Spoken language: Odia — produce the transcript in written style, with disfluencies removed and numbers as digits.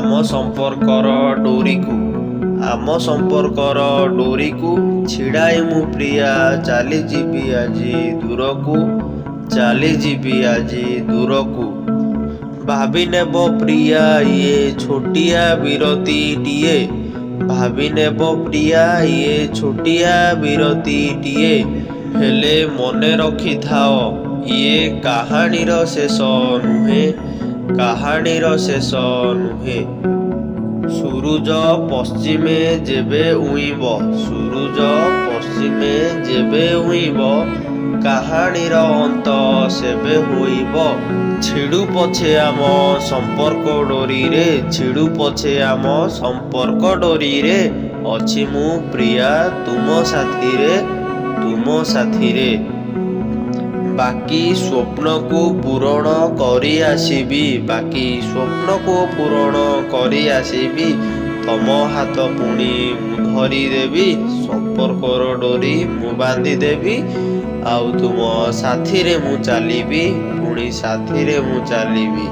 ଆମ ସମ୍ପର୍କର ଡୋରିକୁ, ଆମ ସମ୍ପର୍କର ଡୋରିକୁ ଛିଡ଼ାଇ ମୁଁ ପ୍ରିୟା ଚାଲିଯିବି ଆଜି ଦୂରକୁ, ଚାଲିଯିବି ଆଜି ଦୂରକୁ। ଭାବିନେବ ପ୍ରିୟା ଇଏ ଛୋଟିଆ ବିରତିଟିଏ, ଭାବିନେବ ପ୍ରିୟା ଇଏ ଛୋଟିଆ ବିରତିଟିଏ, ହେଲେ ମନେ ରଖିଥାଅ ଇଏ କାହାଣୀର ଶେଷ ନୁହେଁ, କାହାଣୀର ଶେଷ ନୁହେଁ। ସୂରୁଜ ପଶ୍ଚିମେ ଯେବେ ଉଇଁବ, ସୂରୁଜ ପଶ୍ଚିମେ ଯେବେ ଉଇଁବ, କାହାଣୀର ଅନ୍ତ ସେବେ ହୋଇବ। ଛିଡ଼ୁ ପଛେ ଆମ ସମ୍ପର୍କ ଡୋରିରେ, ଛିଡ଼ୁ ପଛେ ଆମ ସମ୍ପର୍କ ଡୋରିରେ, ଅଛି ମୁଁ ପ୍ରିୟା ତୁମ ସାଥିରେ, ତୁମ ସାଥିରେ। ବାକି ସ୍ୱପ୍ନକୁ ପୂରଣ କରି ଆସିବି, ବାକି ସ୍ୱପ୍ନକୁ ପୂରଣ କରି ଆସିବି, ତମ ହାତ ପୁଣି ମୁଁ ଧରିଦେବି, ସମ୍ପର୍କର ଡୋରି ମୁଁ ବାନ୍ଧିଦେବି, ଆଉ ତୁମ ସାଥିରେ ମୁଁ ଚାଲିବି, ପୁଣି ସାଥିରେ ମୁଁ ଚାଲିବି।